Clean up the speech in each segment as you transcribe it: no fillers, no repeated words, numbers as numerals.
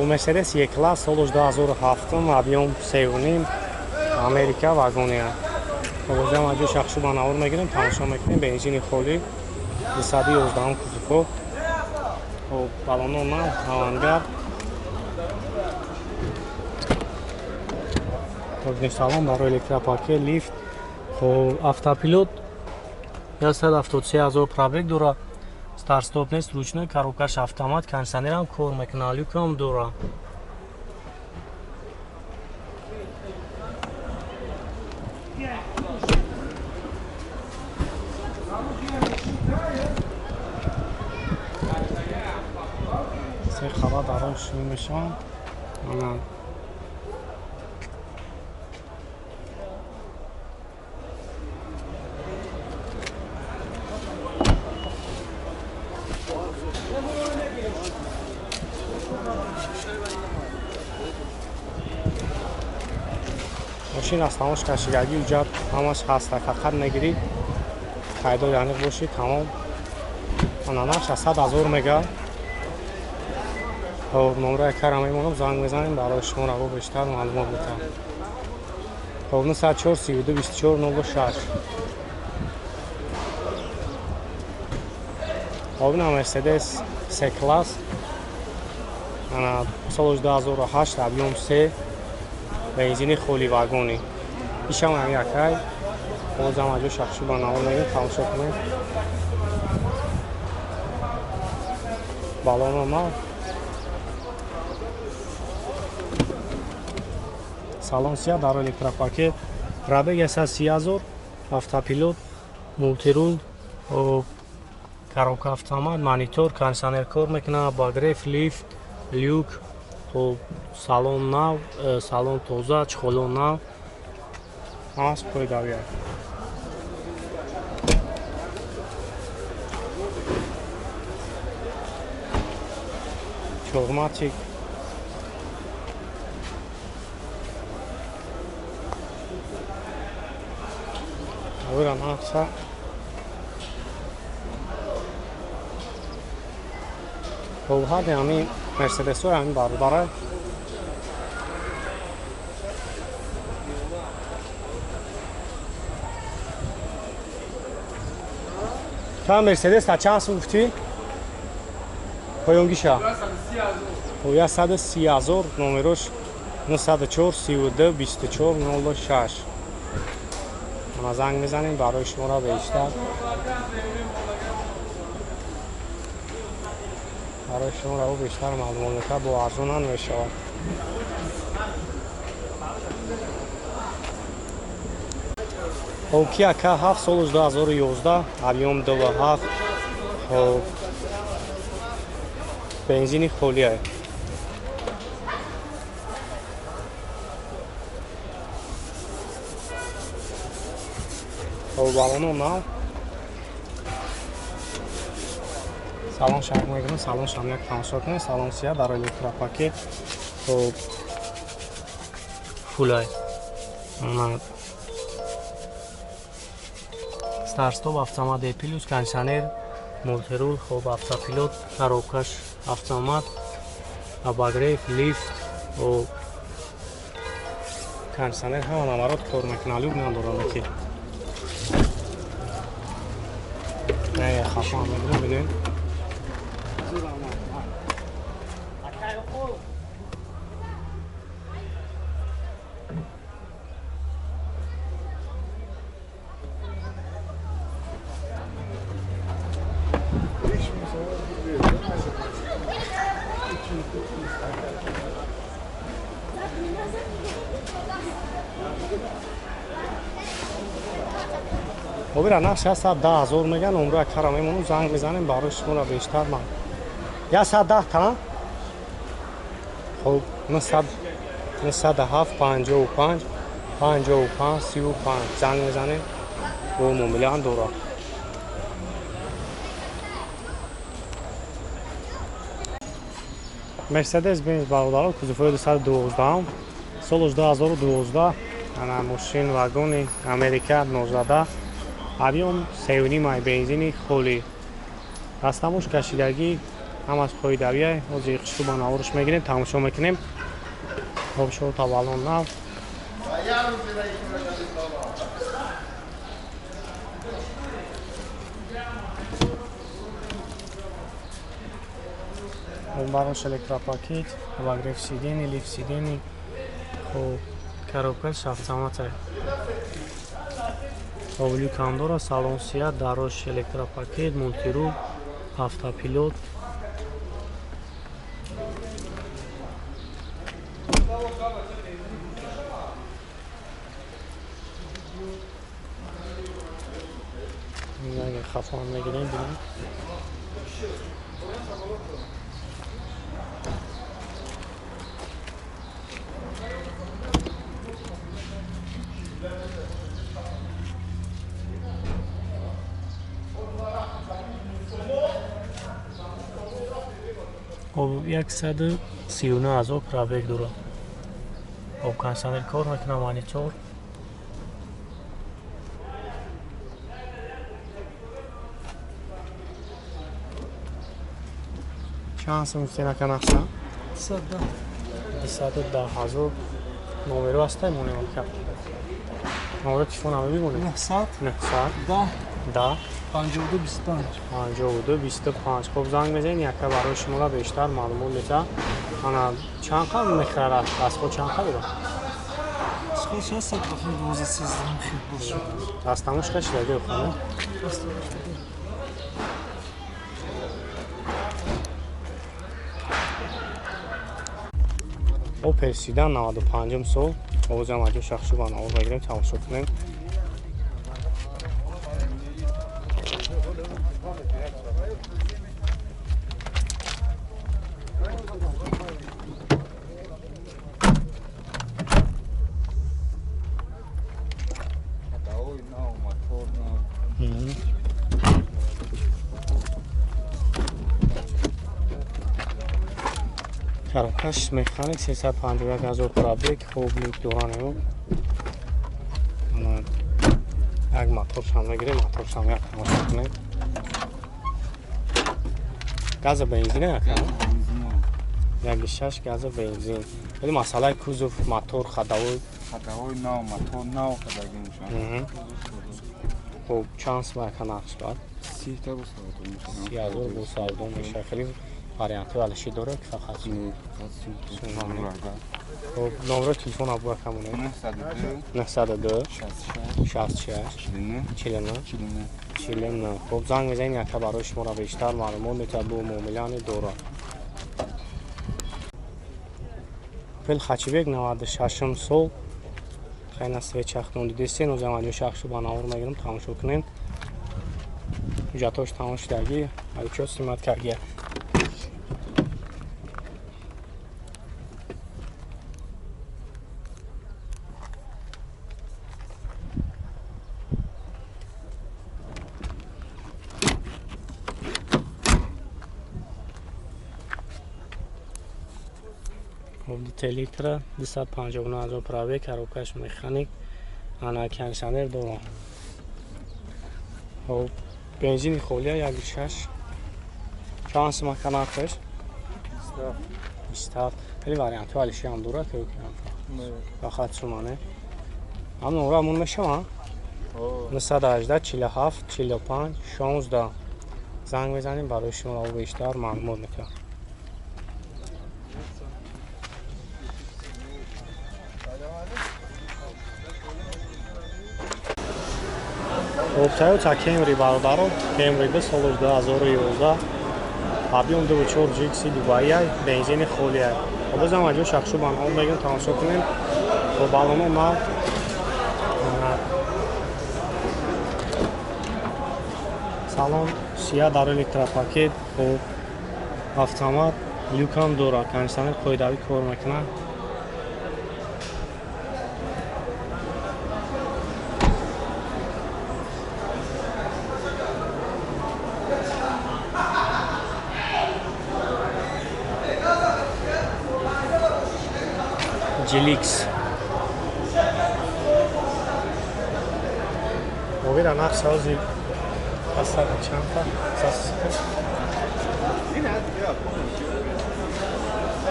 Мерседес Е-класс соли 2007, объем 3.5, Америка вагония. Бозам аҷо шахшу ба навор мегирем, тамошо мекунем. Бензини холӣ, 211 кузовҳо. Хоб, балоно нав, авангард. Салон барои электропакет, лифт. Хоб, автопилот 173 000 пробег дора. Старт-стоп нест, ручной, коробкаш автомат, кондиционерам кор мекунад, люкам дора. Се хабар дар он шуни мешаванд. Мошин аз тамош кашидаги уҷат ҳамаш ҳаст, фақат мегирӣ хайдори аниқ бошӣ, тамом. Ана нарх 100 000 мега. Хоб, номраи кара мемонам, занг мезанем барои шумо раво бештар маълумот метаҳам. Хоб, 904 32 24 06. Хоб, ина Мерседес С-класс, ана соли 2008, объем 3, бензини холи вагони. Ишам ҳамин акай. Бозам аҷо шахшу ба навор мегирем, тамошо кунем. Балоно нав. Салон сия, дар электропакет. Пробег 130 000, автопилот, мултирул, коробка автомат, монитор, кондиционер кор мекунад, обогрев, лифт, люк. Хоб, салон нав, салон тоза, чхолон нав. Ҳамаш пойдавия. Чорматик. Авра нақша. Хоб, ҳарди ҳамин Мерседесҳои ҳамин бародарай. Та Мерседес та чанд сум гуфтӣ? Поёнгиша? 130 000, номерош 904 32 24 06. Ана занг мезанем барои шуморо бештар. Барои шуморо бештар маълумот метаҳад, бо арзонам мешавад. Хоб, Kia K7 соли 2011, объем 2.7, хоб, бензини холия. Хоб, балоно нав. Салон шарқ мегирем, салон шам як тамошо кунем. Салон сия, дар электропакет. Хоб, фулай. Старт-стоп, автомат E+, кондиционер, мултирул, хоб, автопилот, коробкаш автомат, обогрев, лифт, кондиционер ҳама намарот кор мекунад, люк надорад ки. Не, хафа мегирем, бинем. Обира нарх 110 000 меган, умра кара мемонам, занг мезанем барои шуморо бештар ман. 110 та? Хоб, 907 55 55 35 занг мезанем, бо муомилаам дора. Мерседес Бенз бародаро, кузовҳои 212, соли 2012, ана мошин вагони Америка 19, объем 3.5, бензини холӣ. Растамош кашидагӣ, Ҳамаш қоидавия. Ҳозир хушрӯ ба наворш мегирем, тамошо мекунем. Хоб, шорта балон нав. Барош электропакет, обогрев сидений, лифт сидений. Хоб, коробка автомат. Хоб, люкам дора, салон сия, дарош электропакет, мультирул, автопилот. Хафон мегирем, бинем. Хоб, 139 ҳазор пробег дорад. Хоб, кондиционер кор мекунад, монитор. Чанд сум стенака нақша? 210 ҳазор. Номеро ҳастай монем ака? Номеро телефонам бимонем? 900 900 10 52 25 52 25. Хоб, занг мезанед, яка барои шуморо бештар маълумот медиҳад. Ана чанд қадр мехарад? Дастгоҳ чанд қадр дорад? Дастгоҳ 612 13 хел бошад. Дастамош кашида хона? Опел седан 95 сол. Овозам аҷо шахшу ба навор мегирем, тамошо кунем. Коробкаш механик 351 ҳазор пробег. Хоб, люк доран. Як моторшам мегирем, моторшам як тамошо кунем. Газа бензин ака? 1.6 газа бензин. Вале масъалаи кузов, мотор, ходовой. Ходовой нав, мотор нав кардагӣ мешавад. Хоб, чанд сум ака нақш бад? 30 та бо савдо мешавад. 30 ҳазор бо савдо мешавад. Хеле вариантҳои алиши дорад ки фақат хоб, номеро телефон абу акамоне? 902 66 49 49. Хоб, занг мезанед, яка барои шуморо бештар маълумот метавад, бо муомилани дорад. Опел Хачибек 96 сол. Хайна свечахтон дидестен, озам аҷо шахшу ба навор мегирам, тамошо кунем. Ҳуҷҷатҳош тамом шудагӣ, алчо симат кардия. Электро 259 ҳазор пробег, коробкаш механик, ана кондиционер дорад. Хоб, бензини холия 1.6. Чанд сум ака нархаш? 27. Хеле вариантҳои алиши ҳам дорад ки фақат сумане. Ҳам номро амон мешавад? 918 47 45 16. Занг мезанем, барои шумо бештар маълумот медиҳам. Хоб, Toyota Camry бародарон, Camry 2 соли 2011, объем 2.4 GX Дубайя, бензини холия. Бозам аҷо шахшу ба навор мегирем, тамошо кунем. Хоб, балоно нав. Салон сия дар электропакет, хоб, автомат, люкам дорад, кондиционер қоидавӣ кор мекунад. GLX. Овира нақша ози пасада чанта сасика.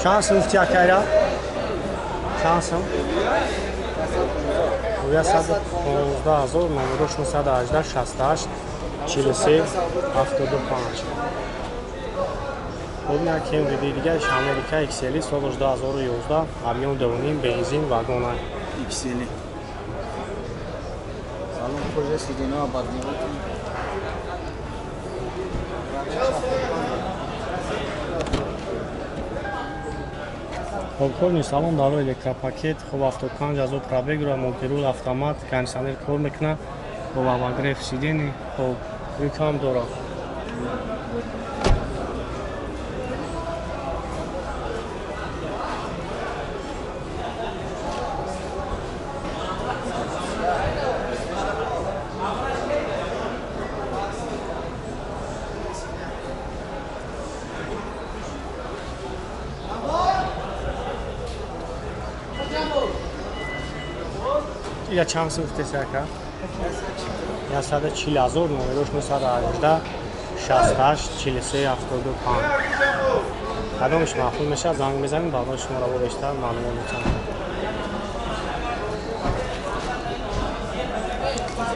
Чанд сум гуфти акайра? Чанд сум? 115 000, номерош 918 68 43 75. Хуб, як Camry дигараш Америка XL соли 2011, объем 2.5, бензин, вагона. XL. Салон кожа сидена баднигот. Хуб, кожни салон дaro электропакет, хуб 75 000 пробег ро, мультирул, автомат, кондиционер кор мекунад, хуб обогрев сидени, хуб люк ҳам дорад. Ира чанд сум гуфтеси ака? 140 000, номерош 918 68 43 75. Кадомаш маъқул мешавад, занг мезанем, барои шуморо бо бештар маълумот метиҳам.